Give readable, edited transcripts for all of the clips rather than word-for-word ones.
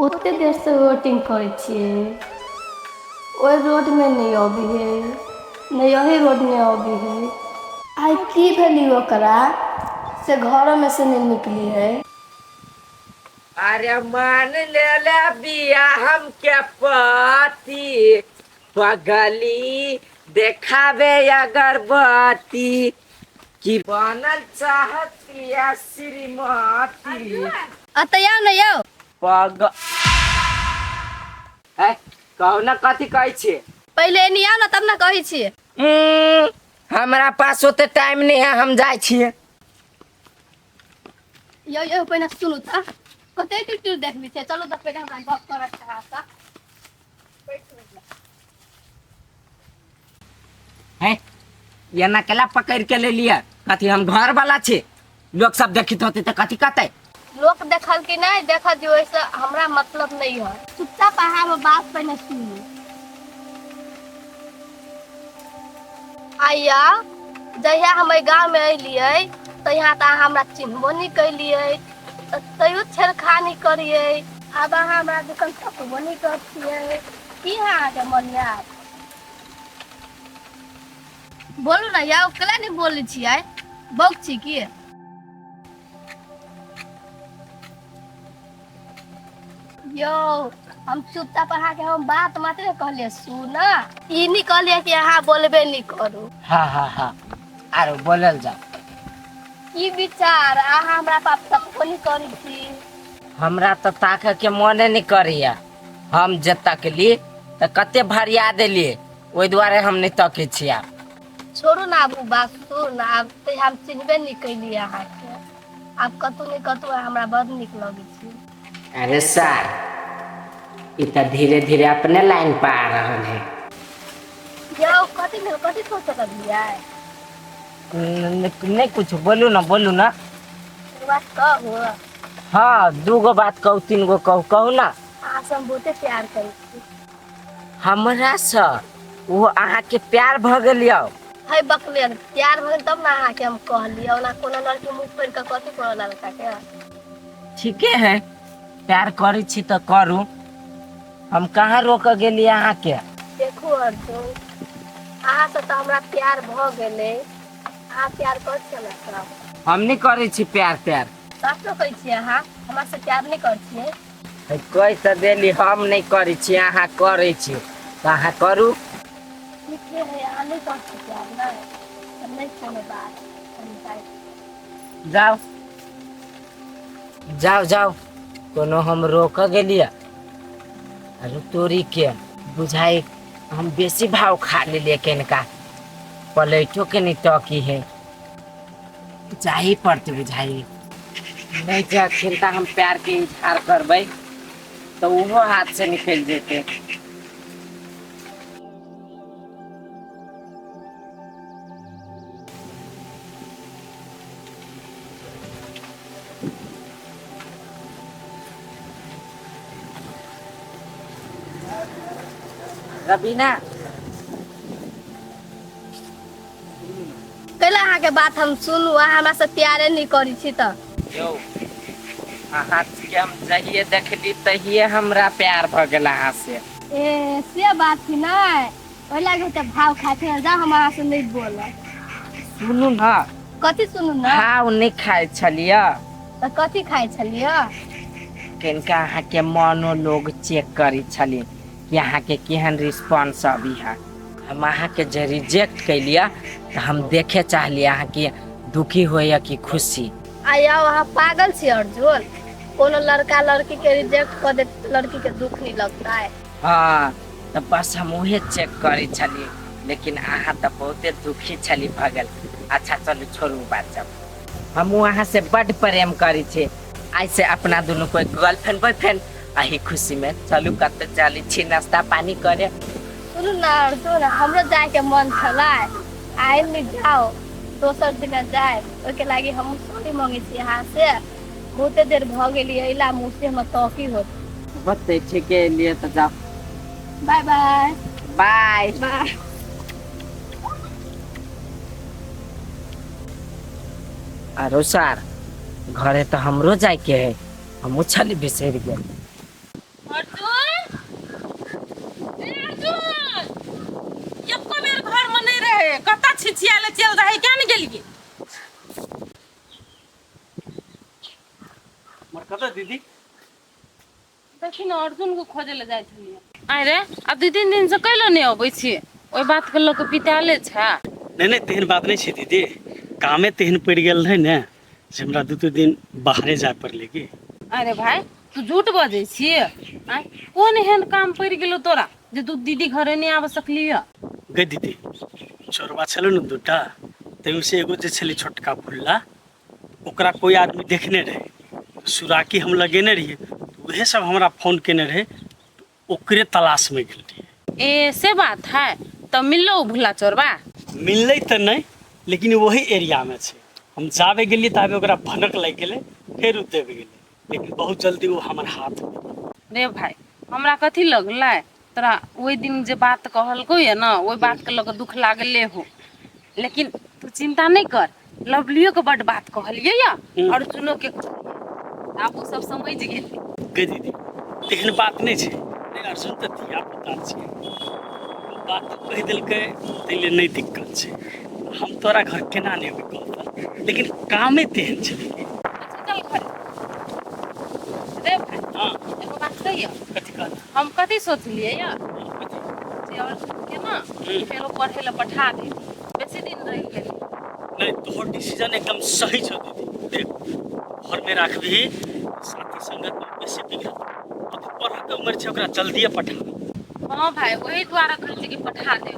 ओते देरसँ वेटिंग करै छियै, ओहि रोडमे नहि अबै है, नहि एहि रोडमे अबै है। आइ की भेली ओकरा से घरमे से नहि निकली है। अरे मान ले ले बिया हमके पति पगली देखावे अगरबत्ती की बनल चाहतिया श्रीमती। अतऽ आउ ने यौ। पग ए कहू ना कथी कहै छियै? पहिले एनी आउ ने तब ने कहै छियै। हमरा पास ओते टाइम नहीं है, हम जाइ छियै। यौ यौ, पहिने सुनू तऽ कते टिटुर देखबी छै। चलू तऽ पहिले हमरा गप करऽ छै अहाँसँ। है एना केला पकड़ के ले लिया? कथी हम घर वाला छी? लोग सब देखित होते तऽ कथी कहते? लोक देखल कि नहीं देखल जो ओहिसँ हमरा मतलब नहीं है। चुपचाप अहाँ हमर बात पहिने सुनू। आइया जहिया हम एहि गाँवमे अयलियै तहिया तऽ अहाँ हमरा चिन्हबो नहि कयलियै, तऽ तैयो छेड़खानी करियै। आब अहाँ हमरा दुकान तकबो नहि करै छियै। की है अहाँके मनमे? आब बोलू ने यौ, केला नहि बोलै छियै? बौक छी की? यौ, हम चुपचाप अहाँके हम बात मात्र कहलियै सुन, ई नहि कहलियै कि अहाँ बोलबे नहि करू। हाँ हाँ हाँ, आरो बोलल जाओ। की विचार? अहाँ हमरा पाप तकबो नहि करै छी। हमरा तऽ ताके के मने नहि करैया। हम जे तकली तऽ कते भरिया देलियै, ओहि दुआरे हम नहि तकै छी आब। छोड़ू ने आब ओ बात, सुनू ने। आब तऽ हम चिन्हबे नहि कयलियै अहाँके। आब कतहु नहि कतहु हमरा बड़ नीक लगै छै। अरे सर, ई तऽ धीरे धीरे अपने लाइन पर आ रहल है। यौ, कथी भेल? कथी सोचऽ लगलियै? नहि कुछ, बोलू ना, बोलू ना। एक बात कहू? हाँ, दूगो बात कहू, तीन गो कहू, कहू ना। अहाँ से हम बहुते प्यार करै छी। हमरा से वो अहाँके प्यार भऽ गेल यौ? है बकले, प्यार भऽ गेल तब ने अहाँके हम कहलियै। ओना कोनो लड़की मुँह खोलि कऽ कथी कोनो लड़का के? ठीके है, प्यार करै छी तऽ करू, हम कहाँ रोकऽ गेलियै अहाँके। देखू अर्जुन, अहाँसँ तऽ हमरा प्यार भऽ गेलै। अहाँ प्यार करै छियै हमरासँ? हम नहि करै छी प्यार त्यार। साफ कहै छियै, अहाँ हमरासँ प्यार नहि करै छियै? कहि तऽ देली, हम नहि करै छी, अहाँ करै छी तऽ अहाँ करू। ठीके है, अहाँ नहि करै छी प्यार, नहि तऽ नहि कोनो बात, हम जाइ छी। जाउ जाउ जाउ, कोनो हम रोकऽ गेलियै? अरे तोरी के, बुझाइ हम बेसी भाव खा लेलियै। केनका पलैटो के नहि टकी है, जाही पड़तै बुझाइ। नहि जखन तऽ हम प्यार के इजहार करबै तऽ ओहो हाथ से निकलि जेतै। रबीना। कैला अहाँके बात हम सुनू? अहाँ हमरा से प्यारे नहि करै छी तऽ? यौ, अहाँके हम जहिये देखली तहिये हमरा प्यार भऽ गेल अहाँ से। ए, से बात थी नहि, ओहि लागे तऽ भाव खाइ छै। जा, हम अहाँ से नहि बोलब। सुनू ने। कथी सुनू ने? भाव नहि खाइ छलियै। तऽ कथी खाइ छलियै? कनिका अहाँके मनो लोग चेक करै छलियै कि अहाँके केहन रिस्पॉन्स अभी है। हम अहाँके जे रिजेक्ट कैलियै तऽ हम देखे चाहलियै अहाँके दुखी होइए कि खुशी। आ यौ, अहाँ पागल छी अर्जुन? कोनो लड़का लड़की के रिजेक्ट कऽ देत तऽ लड़की के दुख नहीं लगता है? हाँ, तऽ बस हम उहे चेक करै छलियै, लेकिन अहाँ तऽ बहुते दुखी छली भऽ गेल। अच्छा चलू, छोड़ू बात सब। हमहूँ अहाँ से बड्ड प्रेम करै छी। आइ से अपना दुनू कोई गर्लफ्रेंड बॉयफ्रेंड। अही खुशी में चलू, कतऽ चलै छी नाश्ता पानी करे। सुनू ने अर्जुन, हमरो जायके मन छलै। आइ नहि जाओ, दोसर दिना जाय। ओहिके लागि हम सॉरी मांगै छी अहाँ से। बहुते देर भऽ गेली अइला, मुँह से हमर तौकी होत। होतै, ठीके एलियै तऽ जाउ। बाय बाय। बाय। बाय। आरो सार, घरे तऽ हमरो जायके है, हमहूँ छली बिसरि गेल। छिया ले चल रहे क्या ने गेलिए। मर कतऽ दीदी? देखी ने अर्जुन के खोजे ले जाइ छलियै। आइ रे आब 2-3 दिन से कैलो नहि अबै छी, ओहि बात के लऽ के पिताले छै। नहि नहि तेहन बात नहि छै दीदी, कामे तेहन पड़ि गेल रहै ने जे हमरा 2-3 दिन बाहरे जाय पड़लै की। अरे भाई तू झूठ बजै छी। आँय कोन एहन काम पड़ि गेलो तोरा जे तू दीदी घरे नहि आबि सकली? गै दीदी, चोरबा छलै ने दूटा, ताहिमे से एगो जे छलै छोटका भुल्ला, ओकरा कोइ आदमी देखने रहै, सुराकी हम लगेने रहियै, उहे सब हमरा फोन केने रहै, ओकरे तलाशमे गेल रहियै। ए से बात है तऽ मिललो ओ भुल्ला चोरबा? मिललै तऽ नहि, लेकिन वही एरियामे छै। हम जाबे गेलियै ताबे ओकरा भनक लागि गेलै, फेर ओ दबि गेलै, लेकिन बहुत जल्दी ओ हमर हाथ रे भाई हमरा कथी लगलै तोरा ओहि दिन जे बात कहलको ये ना, ओहि बात के लऽ कऽ दुख लागले हो, लेकिन तू चिंता नहीं कर, लवलियो के बड बात कहलियै या अर्जुनो के कहलियै, आब ओ सब समझ गेलै। गे दीदी तेहन बात नहि छै, नहि अर्जुन तऽ धिया पुता छै, बात कहि देलकै ताहि लेल नहि दिक्कत छै। हम तोरा घर केना नहि अबै कहता, लेकिन कामे तेहन छै दीदी। अच्छा चल घरे रे भाई। हाँ। एगो बात कहियो। कथी कहत? हम कथी सोचलियै या जे अर्जुन के ना फेरो पढ़े लए पठा दे, बेसी दिन रहि गेलै। नहीं तोहर डिसीजन एकदम सही छौ दीदी। देख घरमे राखबिही साथी संगत में बेसी बिगड़त, अभी पढ़ऽके उम्र छै, ओकरा जल्दिए पठा। हाँ भाई वही द्वारा कहै छी कि पठा दे,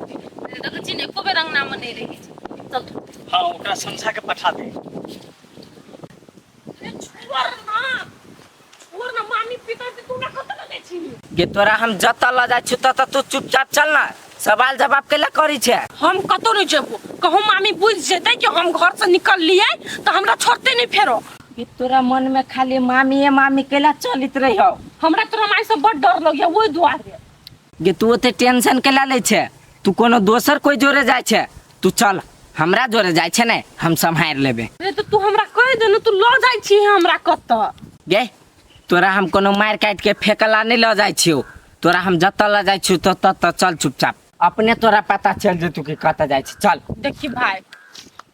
देखै छी ने एको बेर अंगनामे नहि रहै छै। चल। हाँ ओकरा समझा के पठा दे। छोड़ ना, छोड़ ना, मामी पिता तू ना कतऽ लऽ जाइ छी? गे तोरा हम जतऽ लऽ जाइ छी ततऽ तू चुपचाप चल ना, सवाल जवाब केला करै छै? हम कतौ नहि जेबो, कहूँ मामी बुझि जेतै कि हम घर से निकललियै तऽ हमरा छोड़तै नहि फेरो। गे तोरा मन में खाली मामीए मामी केला चलित रही हो? हमरा तोरा माय से बड डर लगैया ओहि दुआरे। गे तू ओते टेंशन केला लै छै? तू कोनो दोसर कोई जोरे जाइ छै, तू चल हमरा जोरे जाइ छै ने, हम सम्हारि लेबै। रे तऽ तू हमरा कहि दे ने, तू लऽ जाइ छी हमरा कतऽ? गे तोरा हम कोनो मारि काटि के फेकला नहि लऽ जाइ छियौ, तोरा हम जतऽ लऽ जाइ छियौ ततऽ ततऽ चल चुपचाप, अपने तोरा पता चलि जेतौ कि कतऽ जाइ छी। चल। देखी भाई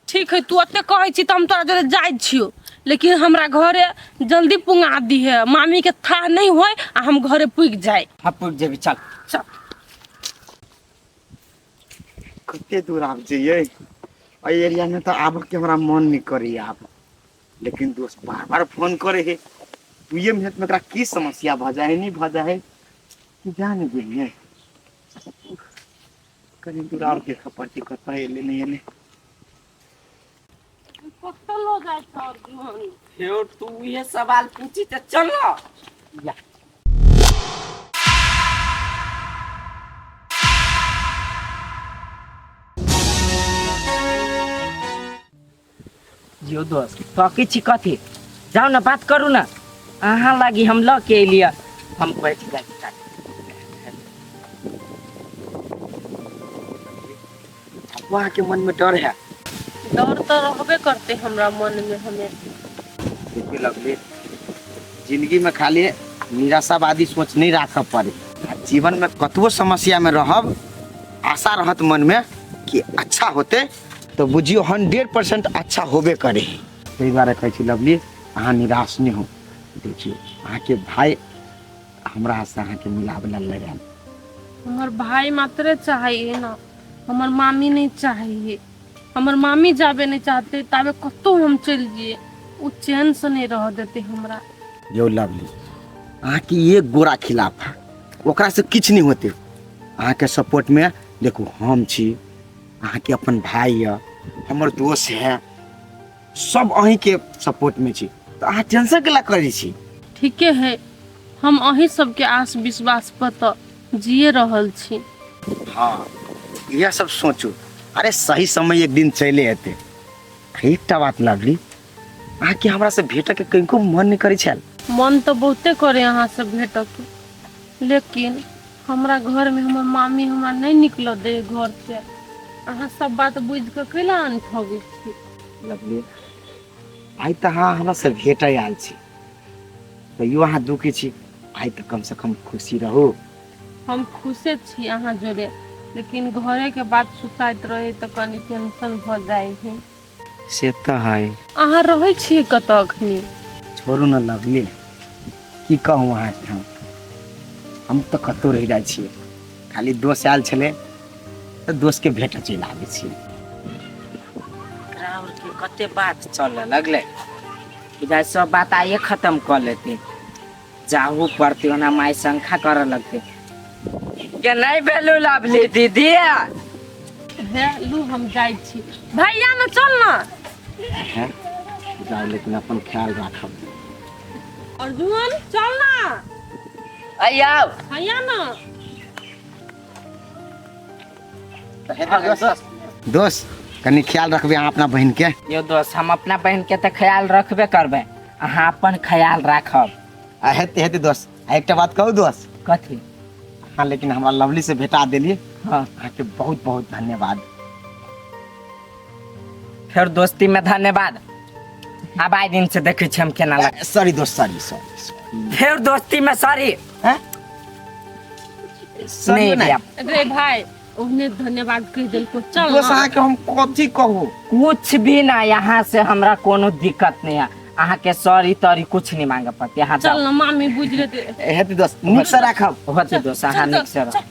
ठीक है, तू ओते कहै छी तऽ हम तोरा जोरे जाइ छियौ, लेकिन हमरा घरे जल्दी पुंगा दिहे, मामी के था नहीं होय आ हम घरे पुगि जाय। हाँ पुगि जेबी, चल। चल। कते दूर आब जइयै, एहि एरियामे तऽ आबऽके हमरा मन नहि करैया आब, लेकिन दोस्त बार बार फोन करे है, दुइये मिनट में एकरा की समस्या भऽ जाइ है, नहि भऽ जाइ है कि जान गेलियै। कनि दूर आओर देखऽ पड़तै कतऽ एलै नहि एलै। कतऽ लऽ जाइ छै अर्जुन? हेयो तू इहे सवाल पूछी तऽ चल ना। या यो दोस्त तकी छी कथी, जाउ ने बात करू ने, अहाँ लागी हम लऽ के एलियै, हम बैठ जाइ छी। अहाँके मन में डर है? डर तऽ रहबे करते हमरा मन में हमेशा। देखे लगले जिंदगी में खाली निराशावादी सोच नहीं राखऽ पड़े, जीवन में कतबो समस्या में रहब, आशा रहत मन में कि अच्छा होते तो बुझियो 100% अच्छा होबे करे। ताहि दुआरे कहै छी लवली अहाँ निराश नहीं हो। देखियौ अहाँके भाई हमरा से अहाँके मिलाबै लए लड़ायल। हमर भाई मात्रे चाहिए ना, हमर मामी नहीं चाहिए। हमर मामी जाबे नहीं चाहते ताबे कतौ हम चलि जइए, ओ चैन से नहीं रह देते हमरा। यौ लवली अहाँके एक गोरा खिलाफ है, ओकरा से किछु नहीं होते। अहाँके सपोर्ट में देखू हम छी, अहाँके अपन भाई यऽ, हमर दोस्त है, सब अहीँके सपोर्ट में छी, तऽ अहाँ टेंशन केला करै छी? ठीके है, हम अहीं सबके आस विश्वास पर तऽ जिए रहल छी। हाँ इएह सब सोचू, अरे सही समय एक दिन चले एतै। एकटा बात लवली, अहाँके हमरा से भेटके कनिको मन नहि करै छल? मन तऽ बहुते करे अहाँ से भेटके, लेकिन हमरा घर में हमर मामी हमरा नहीं निकल दे घर से। अहाँ सब बात बुझि कऽ कैला अनठबै छी? लवली आइ तऽ अहाँ हमरा से भेटै आयल छी, तैयो अहाँ दुखी छी, आइ तऽ कम से कम खुशी रहू। हम खुशे छी अहाँ जोड़े, लेकिन घरे के बात सुताइत रहे तऽ कनि टेंशन भऽ जाइ है। से तऽ है। अहाँ रहै छियै कतऽ अखनी? छोड़ू ने लवली, की कहू अहाँके, हम तऽ कतहु रहि जाइ छियै, खाली दोस्त आयल छलै तऽ दोस्तके भेट चलि आबै छियै। एकरा आरके कते बात चलऽ लगलै, बुझाइ सब बात आइए खत्म कऽ लेते। जाहू पड़ते, ओना माय शंखा करऽ लगते के नहीं भेलू लवली दीदी। हे लू, हम जाइ छी। भैया ने, चल ना। हैं जाउ, लेकिन अपन ख्याल राखब। अर्जुन, चल ना। आइयो। भैया ना। दोस्त, कनि ख्याल रखबै अहाँ अपना बहिन के। यो दोस्त, हम अपना बहन के तऽ ख्याल रखबे करबै, अहाँ अपन ख्याल राखब। आ हेतै हेतै दोस्त। आ एकटा बात कहू दोस्त? कथी? अहाँ लेकिन हमरा लवली से भेटा देलियै। हाँ। अहाँके बहुत बहुत धन्यवाद। फेर दोस्ती में धन्यवाद? आब आइ दिन से देखै छी हम केना लग। सॉरी दोस्त, सॉरी सॉरी। फेर दोस्ती में सॉरी? हैं? नहीं भैया। रे भाई, ओहने धन्यवाद कहि देलको, चल दोस्त ना। अहाँके हम कथी कहू? कुछ भी ना, यहाँ से हमरा कोनो दिक्कत नहीं है। अहाँ के सॉरी तॉरी कुछ नहीं मांगे पड़ते, यहाँ चल ना, मामी बुझ लेते। हेतै दोस्त, नीक से राखब। होते दोस्त, अहाँ चल, नीक से रह।